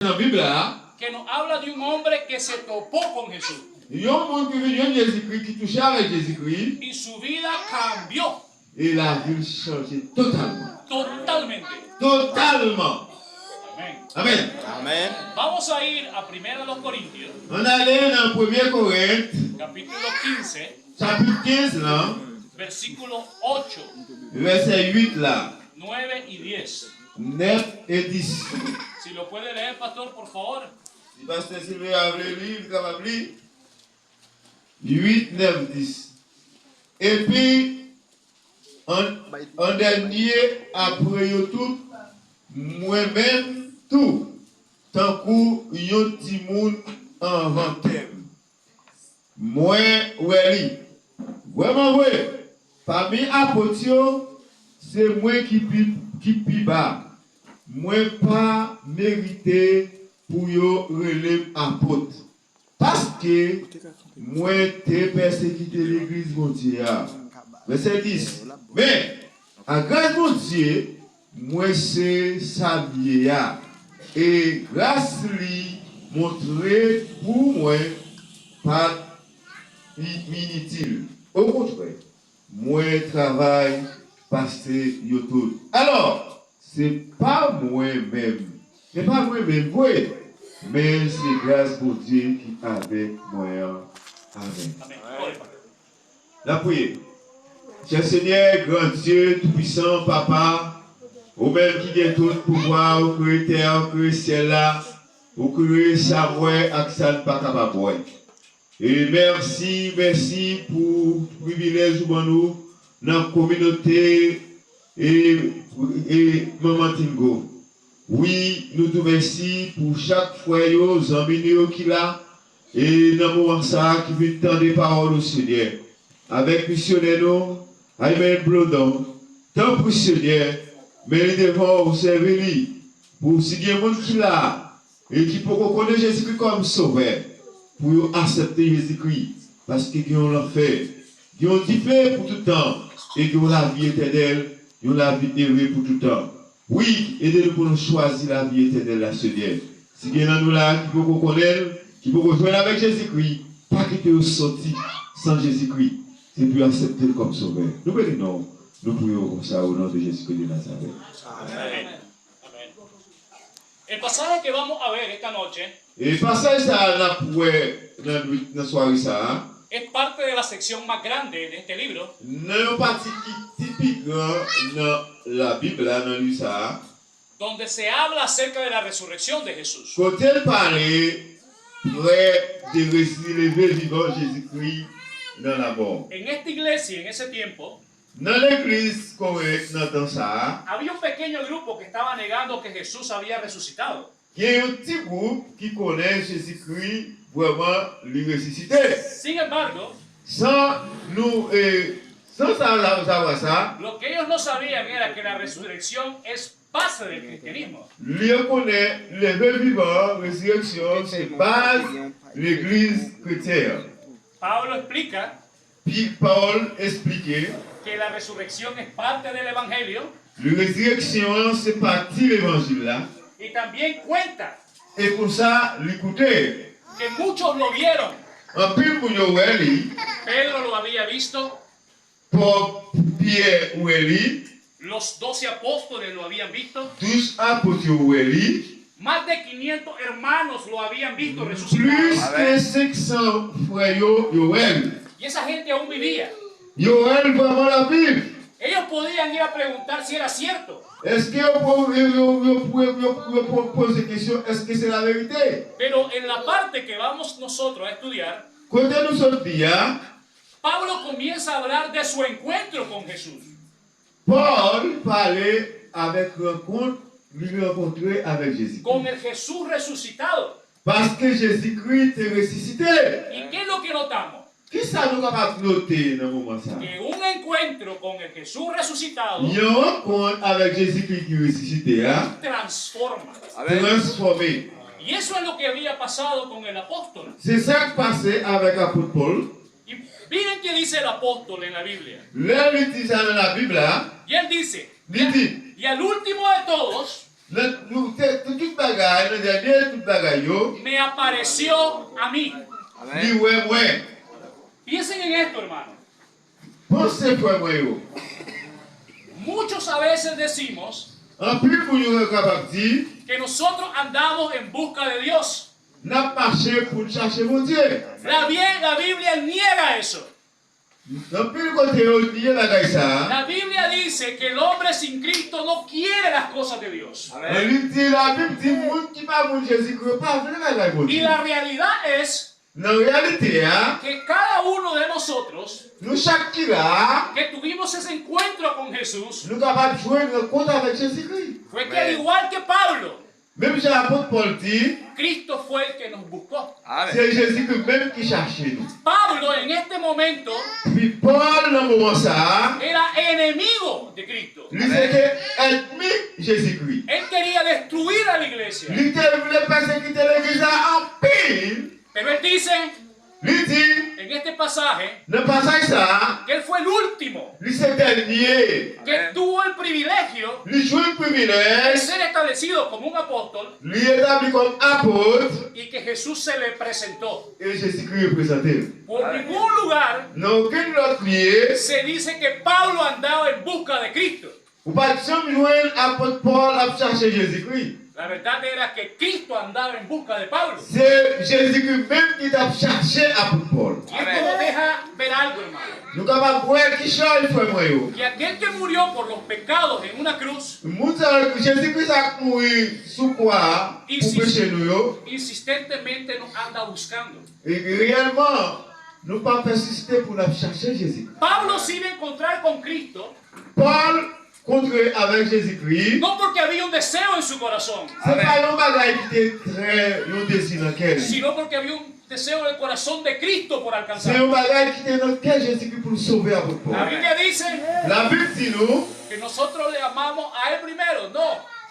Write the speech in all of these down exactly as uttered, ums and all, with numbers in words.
nan Bib la, que nos habla de un hombre que se topó con Jesús yon moun ki vin jwenn Jezikri, ki touche avèk Jezikri, y su vida cambió e lavi l chanje totalman. totalmente. Totalman. Amén. Amèn. Amèn. Vamos a ir a Primera de los Corintios, Ann ale nan Premye Korent, capítulo quince, chapit kenz lan, versículos ocho, vèsè uit la, nueve y diez. nèf e dis. Si lo puede leer, pastor, por favor. Si pastè Silveira vle li, li kapab li. Uit, nèf, dis. Epi, an, an dènye, apre yo tout, mwen menm tou, tankou yon timoun anvan tè m, mwen wè li. Vrèman vre, pami apot yo, se mwen ki pi, ki pi ba. Mwen pa merite pou yo rele m apot, paske mwen te pèsekite legliz Bondye a. Vèsè dis. Men, a gras Bondye, mwen se sa m ye a, e gras li montre pou mwen pa t initil. Okontrè, mwen travay pase yo tout. Alò, se pa mwen menm, se pa mwen menm vre, men se gras Bondye ki avèk mwen an. Amèn. Amén. Gloria al Padre. N ap priye. Chè Senyè, gran Dye, toupwisan, Papa, ou menm ki gen tout pouvwa, ou kreye tè a, ou kreye syèl la, ou kreye sa m wè ak sa n pa kapab wè. E mèsi, mèsi pou privilèj ou ban nou nan kominote e, e Manman Tingo. Wi, nou di w mèsi pou chak frè yo, zanmi nou yo ki la, e nan moman sa a ki vin tande pawòl ou, Senyè. Avèk misyonè nou, Aymen Blodon, tanpri, Senyè, men li devan w, sèvi li. Pou si gen moun ki la, e ki poko konnen Jezikri kòm Sovè, pou yo aksepte Jezikri, paske gen yon lanfè, gen yon dife pou tout tan, e gen yon lavi etènèl, yon lavi ere pou tout tan. Wi, ede nou pou nou chwazi lavi etènèl la, Senyè. Si gen nan nou la ki poko konnen l, ki poko jwenn avèk Jezikri, pa kite yo soti san Jezikri. Se pou yo aksepte l kòm Sovè. Nou beni non w, nou priye w konsa, o non de Jezikri de Nazarèt. Amén. Amén. El pasaje que vamos a ver esta noche E pasaj sa a n ap wè nan nwit, nan sware sa a, es parte de la sección más grande de este libro, nan yon pati ki pi gran nan Labib la, nan liv sa a, donde se habla acerca de la resurrección de Jesús. Kote l pale prè de resi leve vivan Jezikri nan lamò. En esta iglesia, en ese tiempo, Nan legliz Korent nan tan sa a, había un pequeño grupo que estaba negando que Jesús había resucitado. Gen yon ti gwoup ki konnen Jezikri vrèman li resisite. Sin embargo, San nou, e, san sa, sa, sa, sa, lo que ellos no sabían era que la resurrección es base del cristianismo. Li yo konnen leve vivan, rezireksyon, se baz legliz kretyen an. Pablo explica Pi Pawòl esplike que la resurrección es parte del evangelio rezireksyon an se pati levanjil la. Y también cuenta E konsa, li koute. Que muchos lo vieron. Anpil moun yo wè li. Pedro lo había visto. Pòl, Pyè wè li. Los doce apóstoles lo habían visto. Douz apot yo wè li. Más de quinientos hermanos lo habían visto resucitado. Plis ke senk san frè yo, yo wè l. Y esa gente aún vivía. Yo wè l vrèman l ap viv. Ellos podían ir a preguntar si era cierto. Èske yo po- yo, yo, yo, yo, yo, yo po- poze kesyon, èske se laverite? Pero en la parte que vamos nosotros a estudiar, Kote nou sot li a, Pablo comienza a hablar de su encuentro con Jesús, Pòl pale avèk rankont li rankontre avèk Jezikri. con el Jesús resucitado. Paske Jezikri te resisite. ¿Y qué es lo que notamos? Kisa nou kapab note nan moman sa a? Que un encuentro con el Jesús resucitado Yon rankont avèk Jezikri ki resisite a transforma. Transfòme. Y eso es lo que había pasado con el apóstol. Se sa k pase avèk apot Pòl. Y miren qué dice el apóstol en la Biblia. Lè li di sa nan Labib la, Y él dice, li di, y al último de todos, Nan nou te, tout, tout bagay, nan dènye tout bagay yo, me apareció a mí. Li wè mwen. Piensen en esto, hermano. Panse, frè mwen yo. Muchos a veces decimos Anpil moun yo kapab di, que nosotros andamos en busca de Dios. N ap mache pou n chache Bondye. La, bien, la Biblia niega eso. Anpil kote yo niye bagay sa a. La Biblia dice que el hombre sin Cristo no quiere las cosas de Dios. Amèn. Li di, Labib di, moun ki pa moun Jezikri yo pa vle bagay Bondye. Y la realidad es Nan reyalite a, que cada uno de nosotros nou chak ki la a, que tuvimos ese encuentro con Jesús, nou kapab jwenn rankont avèk Jezikri. Fue que al igual que Pablo, Menm jan apot Pòl di, Cristo fue el que nos buscó. Amèn. Se Jezikri menm ki chache nou. Pablo en este momento Pi Pòl nan moman sa a, era enemigo de Cristo. Li se te ènmi Jezikri. Él quería destruir a la iglesia. Li te vle pèsekite legliz la anpil. Pero él dice Li di, en este pasaje nan pasaj sa a, que él fue el último li se dènye. Que tuvo el privilegio Li jwenn de privilèj. Ser establecido como un apóstol Li etabli kòm apot. Y que Jesús se le presentó. E Jezikri reprezante l. Por ningún lugar Nan okenn lòt lye, se dice que Pablo andaba en busca de Cristo. Ou pa t janm jwenn apot Pòl ap chache Jezikri. La verdad era que Cristo andaba en busca de Pablo. Se Jezikri menm ki t ap chache apot Pòl. Y esto nos deja ver algo, hermano. Nou kapab wè ki chay, frè mwen yo. Que aquel que murió por los pecados en una cruz Moun sa yo, Jezikri sa k mouri sou kwa a pou peche nou yo. Insistentemente nos anda buscando. E reyèlman, nou pa pèsiste pou n ap chache Jezikri. Pablo se iba a encontrar con Cristo Pòl kontre avèk Jezikri. No porque había un deseo en su corazón, Se pa yon bagay ki te trè yon dezi nan kè li. Sino porque había un deseo en el corazón de Cristo por alcanzar. Se yon bagay ki te nan kè Jezikri pou l sove apot Pòl. La Biblia dice Labib di nou, que nosotros le amamos a él primero. No.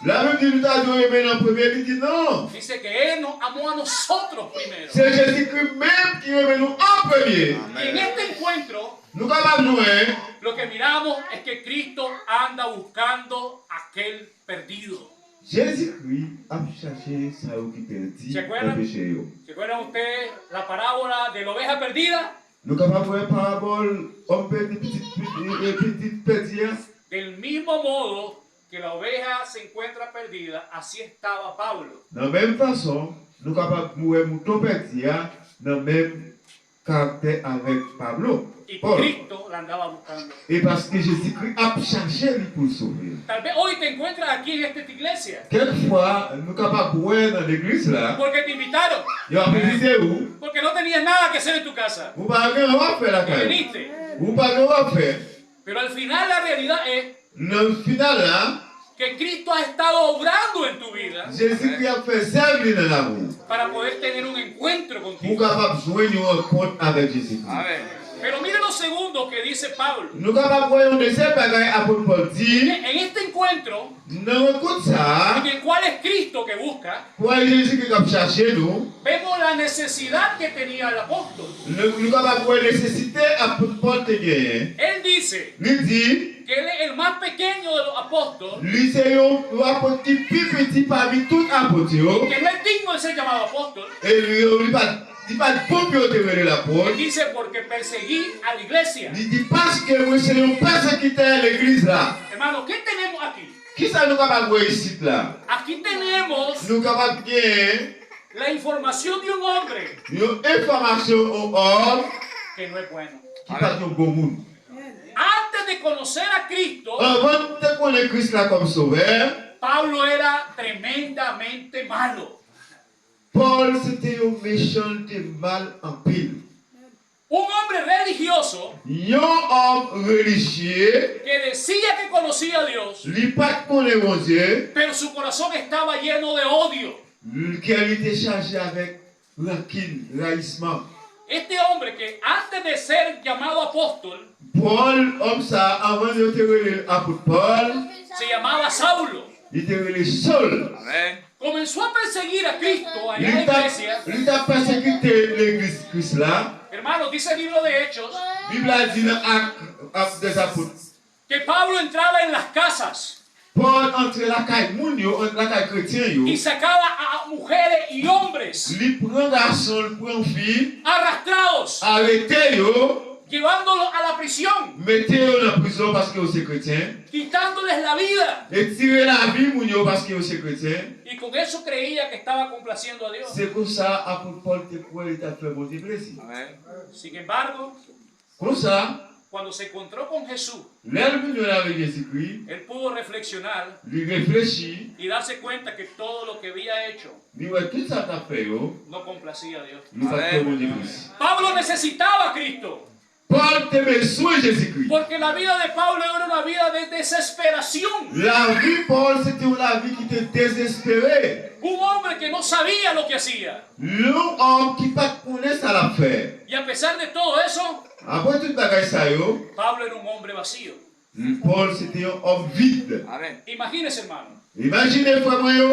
Labib di nou ta dwe renmen l an premye, li di non. Dice que él nos amó a nosotros primero. Se Jezikri menm ki renmen nou an premye. Y en este encuentro Nou kapab jwenn. Lo que miramos es que Cristo anda buscando aquel perdido. Jezikri ap chache sa yo ki pèdi nan peche yo. ¿Se acuerdan? ¿Se acuerdan ustedes la parábola de la oveja perdida? Nou kapab wè parabòl òm pèdi, pitit, pitit, pitit pèdi a. Del mismo modo que la oveja se encuentra perdida, así estaba Pablo. Nan menm fason, nou kapab wè mouton pèdi a nan menm karaktè avèk Pablo, Pòl. Y Cristo la andaba buscando. E paske Jezikri ap chache li pou l sove l. Tal vez hoy te encuentras aquí en esta iglesia. Kèk fwa, nou kapab wè nan legliz la, Porque te invitaron. Yo ap envite ou. Porque no tenías nada que hacer en tu casa. Ou pa gen anyen w ap fè lakay ou. Y viniste. Ou pa gen anyen w ap fè. Pero al final la realidad es Nan final la, que Cristo ha estado obrando en tu vida Jezikri ap fè zèv li nan lavi w. Para poder tener un encuentro Pou w contigo. Kapab jwenn yon rankont avèk Jezikri. Amèn. Pero mire lo segundo que dice Pablo. Nou kapab wè yon dezyèm bagay apot Pòl di. En este encuentro Nan rankont sa a, en el cual es Cristo que busca, Pou wè Jezikri k ap chache nou. Vemos la necesidad que tenía el apóstol. Nou, nou kapab wè nesesite apot Pòl te genyen. Él dice Li di, que él es el más pequeño de los apóstoles, li se yon, yon apot ki pi piti pami tout apot yo. Que no es digno de ser llamado apóstol. E li, li pa, li pa t bon pou yo te rele l apot. Él dice, porque perseguí a la iglesia. Li di, paske mwen se yon pèsekitè legliz la. Hermano, ¿qué tenemos aquí? Kisa nou kapab wè isit la? Aquí tenemos Nou kapab gen la información de un hombre yon enfòmasyon yon òm que no es bueno. Ki pa t yon bon moun. Antes de conocer a Cristo, Anvan l te konnen Kris la kòm Sovè, Pablo era tremendamente malo. Pòl se te yon mechan, l te mal anpil. Un hombre religioso Yon òm relijye, que decía que conocía a Dios, li pa t konnen Bondye, pero su corazón estaba lleno de odio. L-, kè li te chaje avèk rankin, rayisman. Este hombre que antes de ser llamado apóstol, Pòl, òm sa a, anvan yo te rele l apot Pòl, se llamaba Saulo. Li te rele Sòl. Amèn. Comenzó a perseguir a Cristo allá en la iglesia. Li t ap, li t ap pèsekite legliz Kris la. Hermano, dice el libro de Hechos Bib la di nan Ak, Ak dè Apot, que Pablo entraba en las casas Pòl antre lakay moun yo, antre lakay kretyen yo. Y sacaba a mujeres y hombres Li pran gason, li pran fi, arrastrados, arete yo, llevándolos a la prisión, mete yo nan prizon paske yo se kretyen, quitándoles la vida. Retire lavi moun yo paske yo se kretyen. Y con eso creía que estaba complaciendo a Dios. Se konsa apot Pòl te kwè li t ap fè Bondye plezi. Sin embargo, Konsa, cuando se encontró con Jesús, lè l vin jwenn avèk Jezikri, él pudo reflexionar li reflechi, y darse cuenta que todo lo que había hecho li wè tout sa l t ap fè yo, no complacía a Dios. li pa t fè Bondye plezi. Pablo necesitaba a Cristo. Pòl te bezwen Jezikri. Porque la vida de Pablo era una vida de desesperación. Lavi Pòl se te yon lavi ki te dezespere. Un hombre que no sabía lo que hacía. Yon òm ki pa t konnen sa l ap fè. Y a pesar de todo eso, Apre tout bagay sa yo, Pablo era un hombre vacío. Pòl se te yon òm vid. Imagínese, hermano. Imajine, frè mwen yo,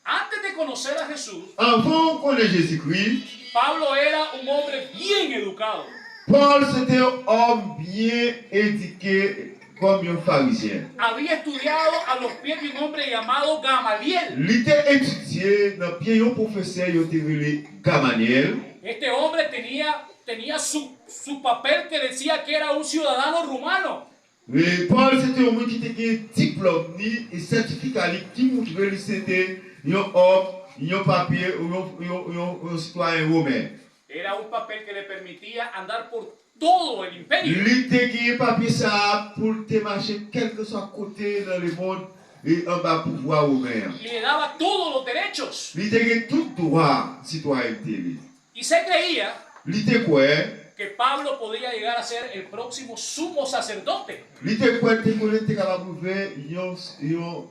Antes de conocer a Jesús, anvan w konnen Jezikri, Pablo era un hombre bien educado. Pòl se te yon òm byen edike kòm yon Farizyen. Había estudiado a los pies de un hombre llamado Gamaliel. Li te etidye nan pye yon pwofesè yo te rele Gamanyèl. Este hombre tenía, tenía su, su papel que decía que era un ciudadano romano. E Pòl se te yon moun ki te gen diplòm ni e sètifika li ki moutre li se te yon òm, yon papye, yon, yon, yon, yon sitwayen women. Era un papel que le permitía andar por todo el imperio. Li te gen papye sa a pou l te mache kèlkeswa kote nan lemonn e anba pouvwa women an. Y le daba todos los derechos. Li te gen tout dwa sitwayènte li. Y se creía Li te kwè, que Pablo podía llegar a ser el próximo sumo sacerdote. Li te kwè te konnen te kapab rive yon, yon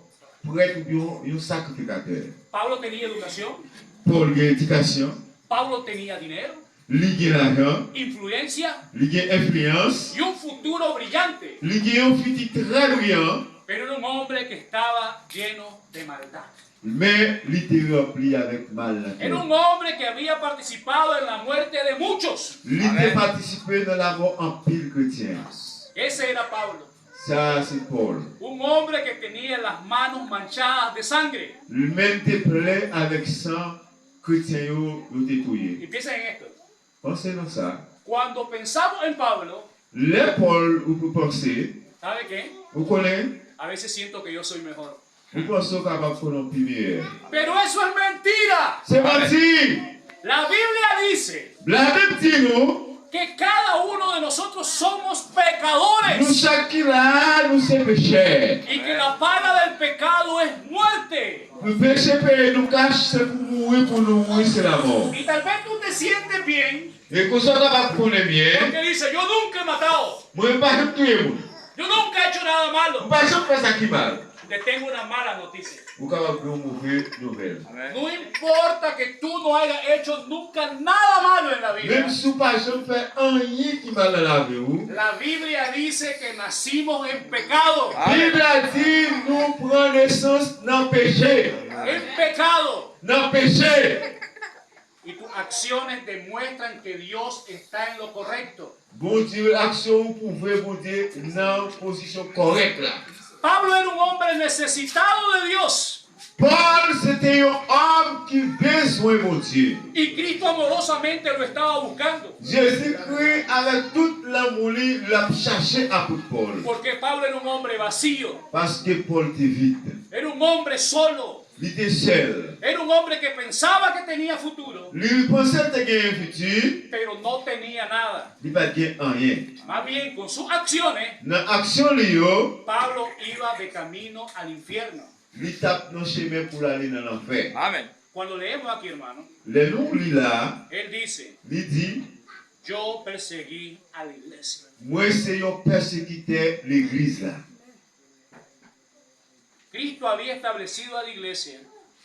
prèt oubyen yon, yon sakrifikatè. Pablo tenía educación, Pòl gen edikasyon, Pablo tenía dinero, li gen lajan, influencia li gen enfliyans, y un futuro brillante. Li gen yon fiti trè briyan, Pero era un hombre que estaba lleno de maldad. Men li te ranpli avèk mal nan kè. Era un hombre que había participado en la muerte de muchos. Li te patisipe nan lanmò anpil kretyen. Ese era Pablo. Sa se Pòl. Un hombre que tenía las manos manchadas de sangre. Li menm te plen avèk san kretyen yo, yo te touye. Y piensen en esto. Panse nan sa. Cuando pensamos en Pablo, Lè Pòl ou pou panse, ¿sabe qué? Ou konnen, A veces siento que yo soy mejor. Ou panse w kapab konnen w pi meyè. Pero eso es mentira. Se manti. La Biblia dice Labib di nou, que cada uno de nosotros somos pecadores. Nou chak ki la a, nou se pechè. Y que la paga del pecado es muerte. Pou peche peye nou kach, se pou mouri, pou nou mouri, se lanmò. Y tal vez tú te sientes bien E konsa w kapab konnen byen, porque dices, yo nunca he matado, mwen m pa janm touye moun. Yo nunca he hecho nada M malo. pa janm fè sa ki mal. Te tengo una mala noticia. Ou kapab gen yon move nouvèl. No importa que tú no hayas hecho nunca nada malo en la vida. Menm si w pa janm fè anyen ki mal nan lavi w, La Biblia dice que nacimos en pecado. Bib la di nou pran nesans nan peche. En pecado. Nan peche. Y tus acciones demuestran que Dios está en lo correcto. Bondye, aksyon ou pwouve Bondye nan pozisyon kòrèk la. Pablo era un hombre necesitado de Dios. Pòl se te yon òm ki bezwen Bondye. Y Cristo amorosamente lo estaba buscando. Jezikri, avèk tout lanmou li, l ap chache apot Pòl. Porque Pablo era un hombre vacío. Paske Pòl te vid. Era un hombre solo. Li te sèl. Era un hombre que pensaba que tenía futuro, Li panse l te genyen fiti, pero no tenía nada. Li pa t gen anyen. Más bien, con sus acciones, Nan aksyon li yo, Pablo iba de camino al infierno. Li t ap nan chemen pou l ale nan lanfè. Amèn. Cuando leemos aquí, hermano, Lè nou li la, él dice, li di, yo perseguí a la iglesia. Mwen se yon pèsekitè legliz la. Cristo había establecido a la iglesia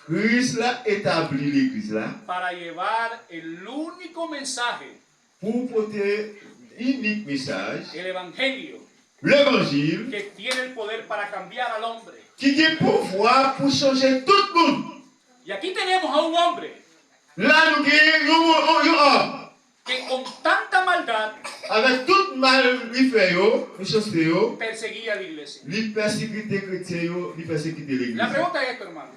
Kris la etabli legliz la para llevar el único mensaje pou pote inik mesaj, el evangelio levanjil, que tiene el poder para cambiar al hombre. Ki gen pouvwa pou chanje tout moun. Y aquí tenemos a un hombre La nou gen yon, yon, yon òm que con tanta maldad Avèk tout mal li fè yo, mechanste yo, perseguía a la iglesia. Li pèsekite kretyen yo, li pèsekite legliz. La pregunta es esto, hermano.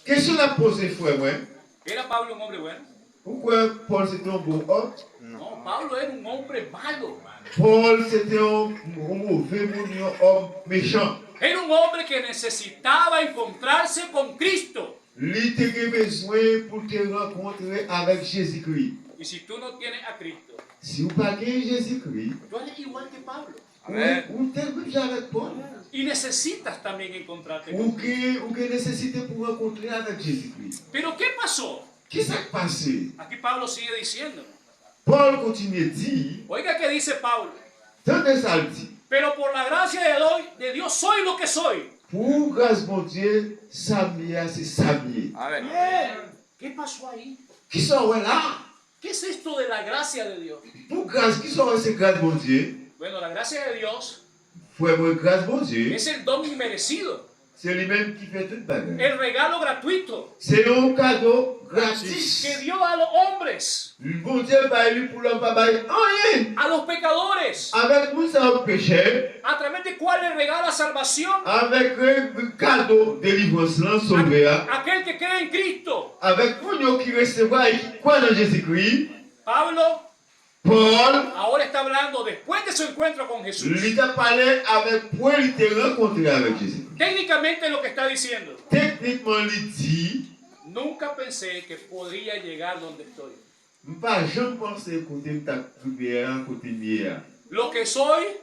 Kesyon n ap poze, frè mwen. ¿Era Pablo un hombre bueno? Ou kwè Pòl se te yon bon òm? Non, Pablo era un hombre malo. Pòl se te yon, yon move moun, yon òm mechan. Era un hombre que necesitaba encontrarse con Cristo. Li te gen bezwen pou l te rankontre avèk Jezikri. Y si tú no tienes a Cristo, Si w pa gen Jezikri, tú eres igual que Pablo. Ou, Amèn. Ou te menm jan avèk Pòl. Y necesitas también encontrarte con Cristo. Ou gen, ou gen nesesite pou rankontre avèk Jezikri. Pero ¿qué pasó? Kisa k pase? Aquí Pablo sigue diciendo. Pòl kontinye di, Oiga qué dice Pablo. Tande sa l di. Pero por la gracia de, doy- de Dios soy lo que soy. Pou gras Bondye, sa m ye a, se sa m ye. Amèn. ¿Qué pasó ahí? Kisa w wè la? ¿Qué es esto de la gracia de Dios? Pou gras, kisa w wè se gras Bondye? Bueno, la gracia de Dios Frè mwen, gras Bondye, es el don inmerecido. Se li menm ki fè tout bagay. El regalo gratuito. Se yon kado gratis. Que Dios da a los hombres. Bondye bay li pou lòm pa bay anyen. A los pecadores. Avèk moun sa yo pechè. A través de cual le regala salvación. Avèk, eh, kado delivrans lan, sove a. Aquel que cree en Cristo. Avèk moun yo ki resevwa e ki kwè nan Jezikri. Pablo Pòl ahora está hablando después de su encuentro con Jesús. Li t ap pale avèk pwen li te rankontre avèk Jezi. Técnicamente lo que está diciendo, Teknikman, li di, Nunca pensé que podría llegar donde estoy. M pa janm panse kote m t ap rive a, kote m ye a. Lo que soy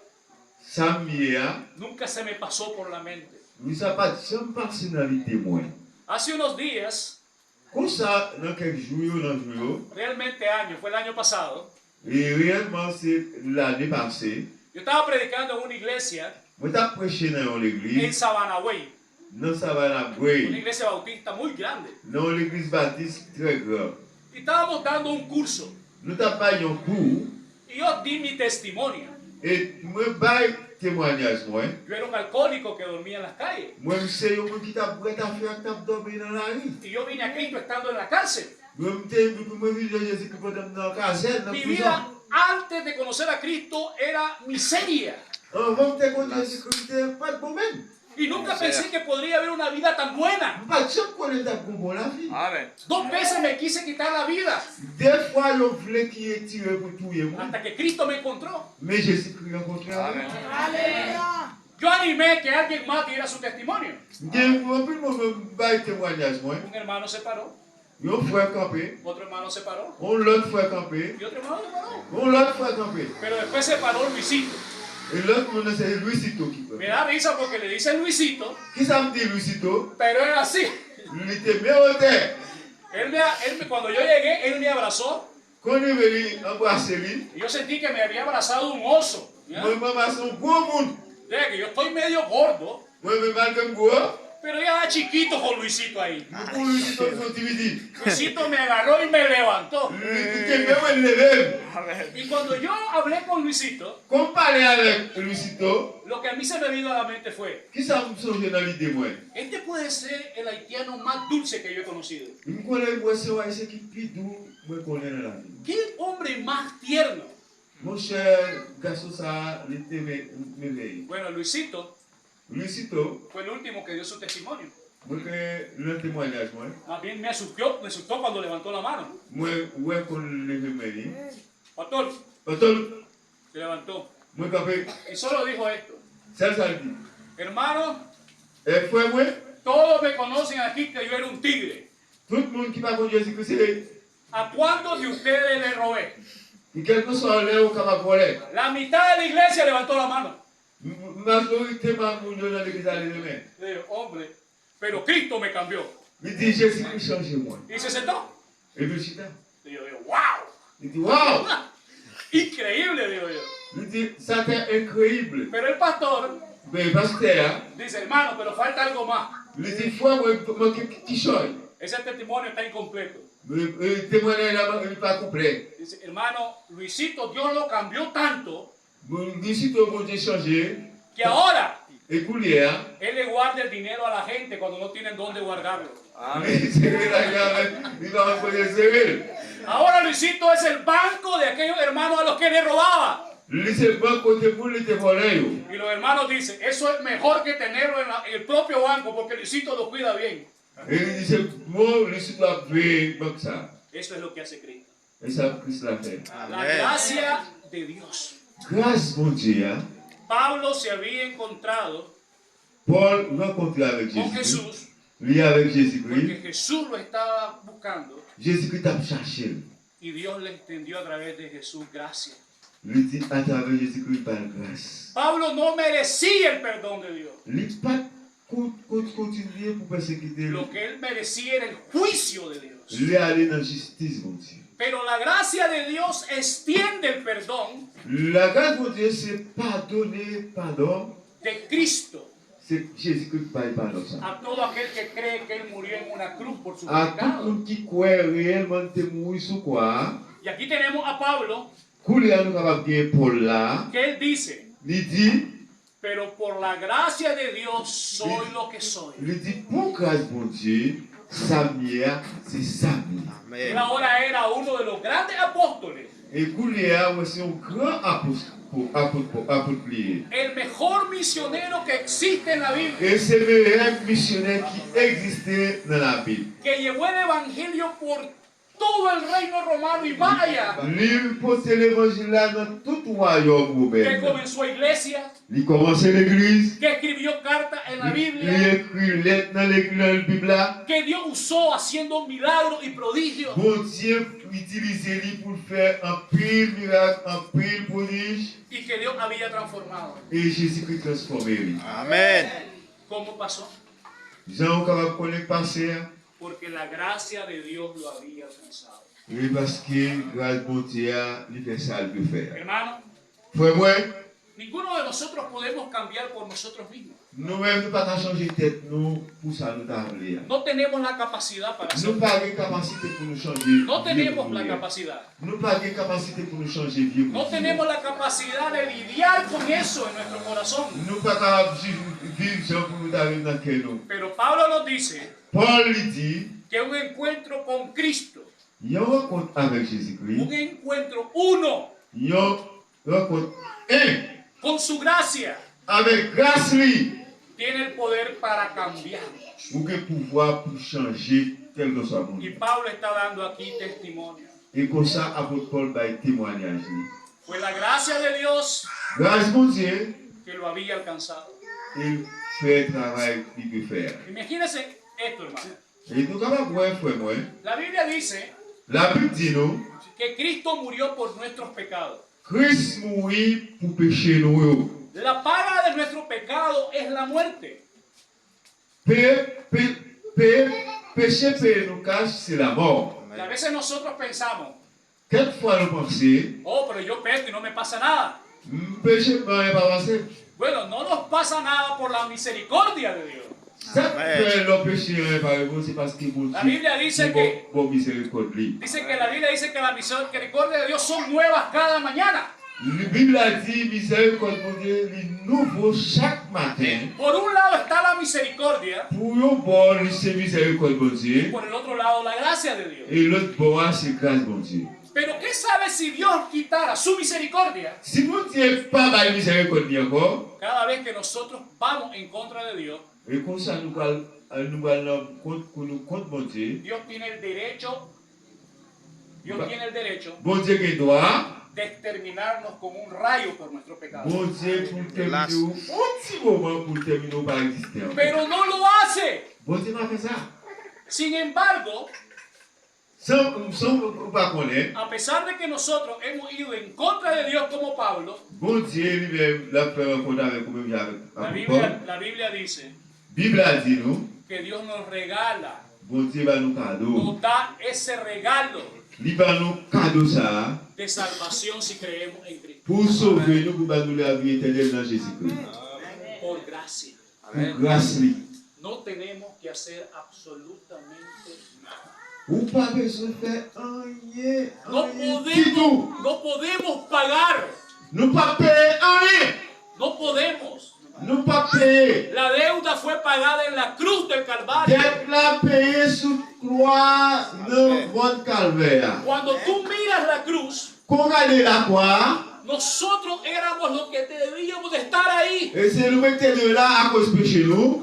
Sa m ye a, nunca se me pasó por la mente. Li sa pa t janm pase nan lide mwen. Hace unos días, Konsa, nan kèk jou yo, nan jou yo, realmente año, fue el año pasado, e reyèlman, se lane pase, yo estaba predicando en una iglesia mwen t ap preche nan yon legliz en Sabana Way, nan Savannah Brae, una iglesia bautista muy grande. Nan yon legliz batis trè gran. Y estábamos dando un curso. Nou t ap bay yon kou. Y yo di mi testimonio. E mwen bay temwanyaj mwen. Yo era un alcohólico que dormía en las calles. Mwen, m se yon moun ki t ap bwè kafe ak t ap dòmi nan lari. Y yo vine a Cristo estando en la cárcel. Mwen, m te, mwen vin jwenn Jezikri pandan m nan kazèn, nan prizon. Mi vida antes de conocer a Cristo era miseria. Anvan m te konn Jezikri, m te pa t bon menm. Y nunca pensé que podría haber una vida tan buena. M pa t janm konnen t ap gon bon lavi. Amèn. Dos veces me quise quitar la vida. De fwa yo vle ki retire pou touye mwen. Hasta que Cristo me encontró. Men Jezikri rankontre avè m. Amèn. Yo animé que alguien más diera su testimonio. M gen anpil moun mwen bay temwanyaj mwen. Un hermano se paró. Yon frè kanpe. Otro hermano se paró. Yon lòt frè kanpe. Y otro hermano se paró. Yon lòt frè kanpe. Pero después se paró Luisito. E lòt moun nan se Luisito ki kanpe. Me da risa porque le dicen Luisito. Kisa m di Luisito? Pero es así. Li te men wotè. Él me, él me, cuando yo llegué, él me abrazó. Kon li rive, li anbrase li. Y yo sentí que me había abrazado un oso. Ya. Mwen, mwen anbrase yon gwo moun. De que yo estoy medio gordo. Mwen menm, malgre m gwo. Pero yo era chiquito con Luisito ahí. Pou Luisito, m se yon ti piti. Luisito me agarró y me levantó. Li, li kenbe mwen, l leve m. Y cuando yo hablé con Luisito, Kon m pale avèk Luisito, lo que a mí se me vino a la mente fue, kisa m sonje nan lide mwen? Este puede ser el haitiano más dulce que yo he conocido. M konnen mwen se yon Ayisyen ki pi dou mwen konnen nan lavi m. Qué hombre más tierno. Monchè, gason sa a, li te mè-, mèvèye. Bueno, Luisito Luisito. Fue el último que dio su testimonio. Mwen ke nan temwanyaj mwen. Más bien me asustó, me asustó cuando levantó la mano. Mwen wè kon l leve men li. Pastor, Pastor, se levantó. Mwen kanpe. Y solo dijo esto. Sèl sa l di. Hermano, Eh, frè mwen, todos me conocen aquí que yo era un tigre. Tout moun ki pa konn Jezikri se. ¿A cuántos de ustedes le robé? Kèlkeswa lè ou kapab vòlè. La mitad de la iglesia levantó la mano. M-, m-, majorite moun yo nan legliz la leve men. Yo di, "Hombre, pero Cristo me cambió." Li di, "Jezikri chanje mwen." Y se sentó. Epi l chita. Y yo di, "Wow." Li di, "Wow." Increíble, digo yo. Li di, "Sa te enkreyib." Pero el pastor Men pastè a dice, "Hermano, pero falta algo más." Li di, "Frè mwen, manke ki, ki chòy." Ese testimonio está incompleto. Men, eh, temwanyaj la, li pa konplè. Dice, "Hermano, Luisito, Dios lo cambió tanto Bon, Luisito, Bondye chanje. Que ahora E kounye a, él le guarda el dinero a la gente cuando no tienen dónde guardarlo." Amèn. Li sere lajan avèk, li pa konn kote l sere l. Ahora Luisito es el banco de aquellos hermanos a los que le robaba. Li se bank kote moun li te vòlè yo. Y los hermanos dicen, eso es mejor que tenerlo en, la- en el propio banco porque Luisito lo cuida bien. E li di se bon, li sou ap veye bank sa. Eso es lo que hace Cristo. E sa Kris la fè. La gracia de Dios. Gras Bondye a, Pablo se había encontrado Pòl rankontre avèk con Jezikri. Jesús Li avèk Jezikri. Porque Jesús lo estaba buscando Jezikri t ap chache l. Y Dios le extendió a través de Jesús gracia. Li di atravè Jezikri li ba l gras. Pablo no merecía el perdón de Dios. Li pa t kon- kon- kontinye pou pèsekite l. Lo que él merecía era el juicio de Dios. Li ale nan jistis Bondye. Pero la gracia de Dios extiende el perdón Lagras Bondye se padone, padon. De Cristo Se Jezikri k bay padon sa. A todo aquel que cree que Él murió en una cruz por su A tout pecado. Moun ki kwè reyèlman li te mouri sou kwa a. Y aquí tenemos a Pablo Koulye a nou kapab gen Pòl la. que Él dice, Li di, pero por la gracia de Dios soy lo que soy. Li di pou gras Bondye, sa m ye a, se sa m ye. Él ahora era uno de los grandes apóstoles, E koulye a, mwen se yon gran apot, apot, apot li ye. El mejor misionero que existe en la Biblia, E se meyè misyonè ki egziste nan Labib. Que llevó el evangelio por todo el reino romano y más allá, Li pote levanjil la nan tout wayòm Que women. Comenzó iglesias, Li kòmanse legliz. Que escribió cartas en la Li Biblia, ekri lèt nan legliz, nan Bib la. Que Dios usó haciendo milagros y prodigios, Bondye itilize li pou l fè anpil mirak, anpil pwodij. Y que Dios había transformado. E Jezikri transfòme li. Amèn. ¿Cómo pasó? Jan ou kapab konnen k pase a? Porque la gracia de Dios lo había alcanzado. E paske gras Bondye a, li fè sa l te fè a. Hermano, Frè mwen, ninguno de nosotros podemos cambiar por nosotros mismos. Nou menm nou pa ka chanje tèt nou pou sa nou ta vle a. No tenemos la capacidad para Nou hacerlo. Pa gen kapasite pou nou chanje No vye tenemos moun la nou ye. Capacidad. Nou pa gen kapasite pou nou chanje vye moun No nou ye. Tenemos la capacidad de lidiar con eso en nuestro corazón. Nou pa kapab viv, viv jan pou nou ta viv nan kè nou. Pero Pablo nos dice Pòl li di, que un encuentro con Cristo, yon rankont avèk Jezikri, un encuentro uno yon rankont en con su gracia, avèk gras li, tiene el poder para cambiarnos. Ou gen pouvwa pou chanje kèlkeswa moun. Y Pablo está dando aquí testimonio. E konsa apot Pòl bay temwanyaj li. Fue la gracia de Dios Gras Bondye que lo había alcanzado. e fè travay li te fè a. Imagínense esto, hermano. E nou kapab wè, frè mwen, La Biblia dice Labib di nou que Cristo murió por nuestros pecados. Kris mouri pou peche nou yo. La paga de nuestro pecado es la muerte. Pe, pe, pe, peche peye nou kach se lamò. Y a veces nosotros pensamos, Kèk fwa nou panse, oh, pero yo peco y no me pasa nada. M peche, men anyen pa pase. Bueno, no nos pasa nada por la misericordia de Dios. Sa k fè lè w peche anyen pa rive w, se paske Bondye La Biblia dice gen bon, que- bon mizerikòd li. Dice que la Biblia dice que las misericordias de Dios son nuevas cada mañana. Li, Bib la di mizerikòd Bondye li nouvo chak maten. Por un lado está la misericordia Pou yon bò, li se mizerikòd y Bondye, por el otro lado la gracia de Dios. E lòt bò a se gras Bondye. Pero ¿qué sabe si Dios quitara su misericordia? Si Bondye pa bay mizerikòd li ankò, Cada vez que nosotros vamos en contra de Dios, e konsa nou pral, nou pral nan kont, kou nou kont Bondye, Dios tiene el derecho, Dios tiene el derecho Bondye gen dwa de exterminarnos como un rayo por nuestro pecado. Bondye pou l tèmine w yon ti moman pou l tèmine w pa egziste ankò. Pero no lo hace. Bondye pa fè sa. Sin embargo, San, san ou pa konnen, a pesar de que nosotros hemos ido en contra de Dios como Pablo, Bondye li menm l ap fè rankont avèk ou menm jan avèk la apot Pòl. Biblia, la Biblia dice Bib la di nou, que Dios nos regala, Bondye ba nou kado. Nos da ese regalo Li ba nou kado sa a de salvación si creemos en Cristo. Pou sove nou, pou ba nou lavi etènèl nan Jezikri. Por gracia. Pou gras li. No tenemos que hacer absolutamente nada. Ou pa bezwen fè anyen, No anyen ditou. Podemos, no podemos pagar. Nou pa peye anyen. No podemos. Nou pa peye. La deuda fue pagada en la cruz del Calvario. Dèt la peye sou kwa nan mòn Kalvè a. Cuando tú miras la cruz, Kon w gade lakwa a, Nosotros éramos los que debíamos de estar ahí. E se nou menm ki te dwe la akoz peche nou.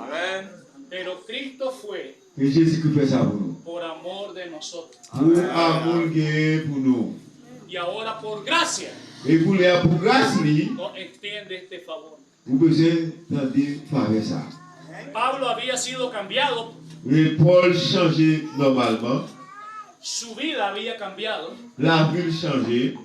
Pero Cristo fue Men Jezikri fè sa pou nou. Por amor de nosotros. Pou amou l genyen pou nou. Y ahora por gracia E kounye a pou gras li, nos extiende este favor. Ou bezwen tande favè sa. Pablo había sido cambiado, E Pòl chanje nòmalman. Su vida había cambiado, Lavi l chanje.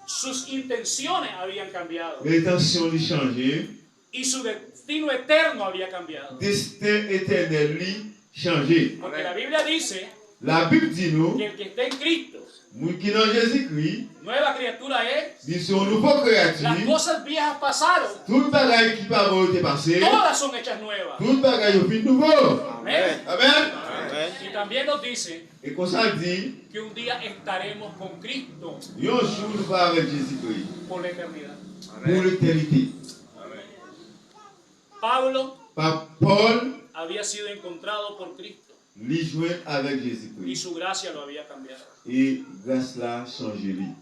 Sus intenciones habían cambiado. Entansyon li chanje. Y su destino eterno había cambiado. Desten etènèl li chanje. Porque la Biblia dice Labib di nou, que el que está en Cristo, Moun ki nan Jezikri, nueva criatura es. Li se yon nouvo kreyati. Las cosas viejas pasaron, Tout bagay ki pa bon yo te pase. Todas son hechas nuevas. Tout bagay yo fin nouvo. Amén. Amèn. Y también nos dice E konsa l di, que un día estaremos con Cristo Yon jou nou va avèk Jezikri por la eternidad. Pou letènite. Pablo Pa Pòl, había sido encontrado por Cristo Li jwenn avèk y Jezikri. Su gracia lo había cambiado. E gras la chanje li.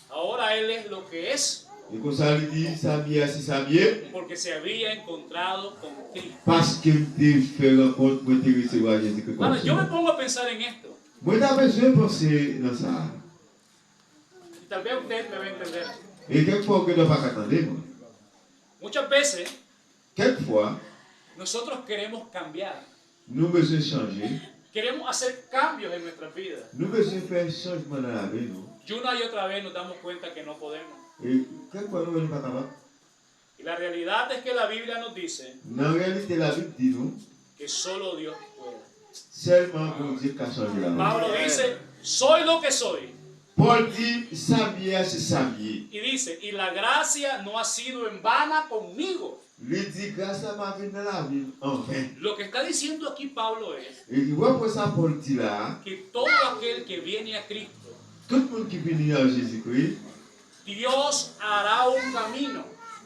Ahora él es lo que es. E konsa li di, sa m ye a se sa m ye. Porque se había encontrado con Cristo. Paske m te fè rankont, mwen te resevwa Jezikri kòm Ahora, yo me Sovè. Pongo a pensar en esto. Mwen ta bezwen panse nan sa. Y tal vez usted me va a entender. E kèk fwa ou gen dwa pa ka tande mwen. Muchas veces Kèk fwa, nosotros queremos cambiar. Nou bezwen chanje. Queremos hacer cambios en nuestras vidas. Nou bezwen fè chanjman nan lavi nou. Y una y otra vez nos damos cuenta que no podemos. E kèk fwa nou wè nou pa kapab. Y la realidad es que la Biblia nos dice Nan reyalite Labib di nou, que solo Dios puede. Sèlman Bondye ka chanje lavi. Pablo dice, soy lo que soy. Pòl di, sa m ye a se sa m ye. Y dice, y la gracia no ha sido en vana conmigo. Li di, gras la pa vin nan lavi m anven. Lo que está diciendo aquí Pablo es E li wè pou sa Pòl di la a, que todo aquel que viene a Cristo, Tout moun ki vini nan Jezikri, Dios hará un camino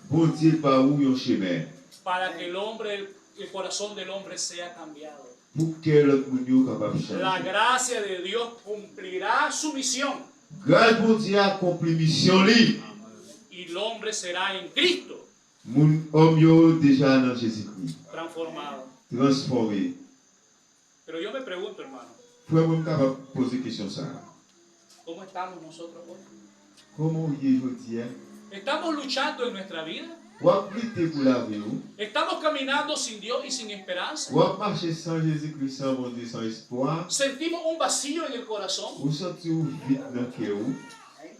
Bondye ba ou yon chemen. Para que el hombre, el corazón del hombre sea cambiado. Pou kè lòt moun yo kapab chanje. La gracia de Dios cumplirá su misión. Gras Bondye akonpli misyon li. Y el hombre será en Cristo. Moun, òm yo deja nan Jezikri. Transformado. Transfòme. Pero yo me pregunto, hermano. Frè mwen, m kapab poze kesyon sa a. ¿Cómo estamos nosotros hoy? Kòman ou ye jodi a? ¿Estamos luchando en nuestra vida? W ap lite pou lavi ou? ¿Estamos caminando sin Dios y sin esperanza? W ap mache san Jezikri, san Bondye, san espwa? ¿Sentimos un vacío en el corazón? Ou santi ou vid nan kè ou?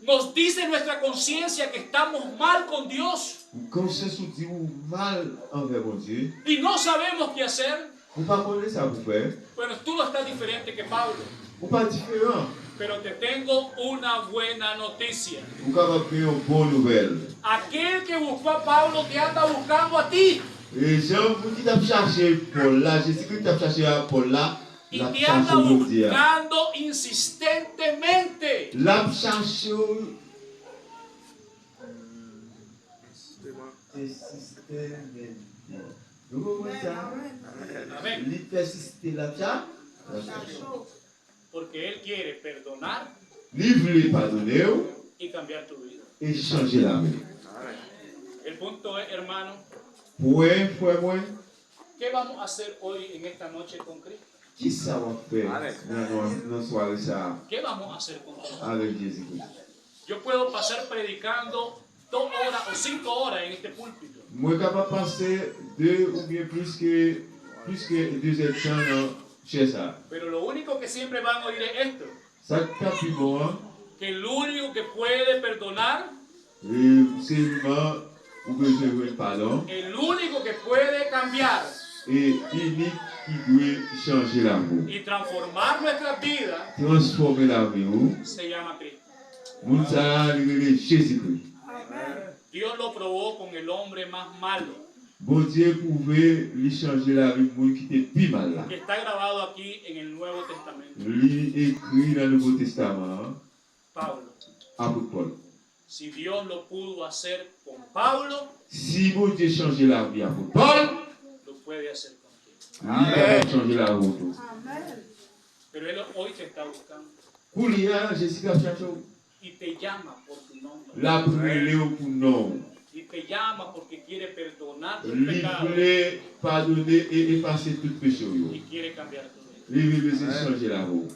¿Nos dice nuestra conciencia que estamos mal con Dios? Konsyans ou di ou mal anvè Bondye? Y no sabemos qué hacer. Ou pa konnen sa pou fè? Bueno, tú no estás diferente que Pablo. Ou pa diferan. Pero te tengo una buena noticia. Ou kapab gen yon bon nouvèl. Aquel que buscó a Pablo te anda buscando a ti. E jan moun ki t ap chache Pòl la, Jezikri ki t ap chache a Pòl la, Y l ap te anda chache w jodi a. Buscando insistentemente. L ap chache w ensistemente. Nou konprann sa? Amén. Li pèsiste l ap cha- l ap chache w. Porque Él quiere perdonar Li vle padone w y cambiar tu vida. E chanje lavi w. El punto es, hermano, Pwen, frè mwen, ¿qué vamos a hacer hoy en esta noche con Cristo? Kisa w ap fè nan, nan, nan sware sa a ¿Qué vamos a hacer con Cristo? Avèk Jezikri? Yo puedo pasar predicando dos horas o cinco horas en este púlpito. Mwen kapab pase de oubyen plis ke plis ke de zèdtan nan chè sa a. Pero lo único que siempre van a oír es esto. Sa k ap pi bon an, Que el único que puede perdonar, e sèlman ou bezwen jwenn padon, el único que puede cambiar e inik ki dwe chanje lavi w, y transformar nuestras vidas transfòme lavi w, se llama Cristo. Moun sa a, li rele Jezikri. Dios lo probó con el hombre más malo, Bondye pwouve li chanje lavi moun ki te pi mal la. Que está grabado aquí en el Nuevo Testamento. Li ekri nan Nouvo Testaman an, Pablo. Apot Pòl. Si Dios lo pudo hacer con Pablo, Si Bondye chanje lavi Apot Pòl, lo puede hacer contigo. Li kapab chanje lavi w tou. Pero Él hoy te está buscando. Koulye a, Jezikri ap chache w. Y te llama por tu nombre. L ap rele w pou non w. Y te llama porque quiere perdonar tus Li pecados vle padone e efase tout peche w yo. Y quiere cambiar tu vida. Li vle bezwen chanje lavi w.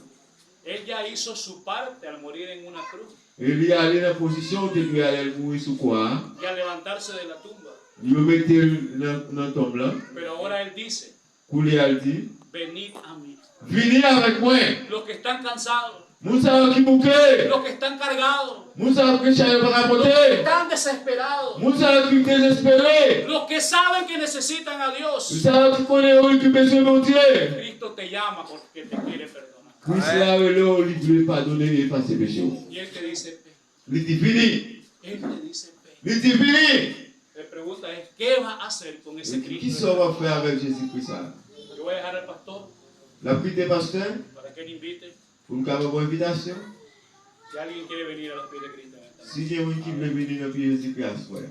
Él ya hizo su parte al morir en una cruz E li ale nan pozisyon w te dwe ale al mouri sou kwa a. Y al levantarse de la tumba. Yo mete l nan, nan tonm lan. Pero ahora Él dice, Koulye a l di, venid a mí. Vini avèk mwen. Los que están cansados, Moun sa yo ki bouke. Los que están cargados, Moun sa yo ki chaje pa ka los que pote. Están desesperados, Moun sa yo ki dezespere. Los que saben que necesitan a Dios. Moun sa yo ki konnen yo ki bezwen Bondye. Cristo te llama porque te quiere perdonar. Kris la rele w, li vle padone e efase peche w. Y Él te dice, ven. Li di, vini. Él te dice, ven. Li di, vini. La pregunta es, ¿qué vas a hacer con ese Ki Cristo? sa w ap fè avèk Jezi Kris sa? Yo voy a dejar al pastor L ap kite pastè para que él invite. Pou m ka ba w envitasyon. Si alguien quiere venir a los pies de Cristo en esta noche. Si gen moun ki vle vini nan pye Jezi Kris aswè.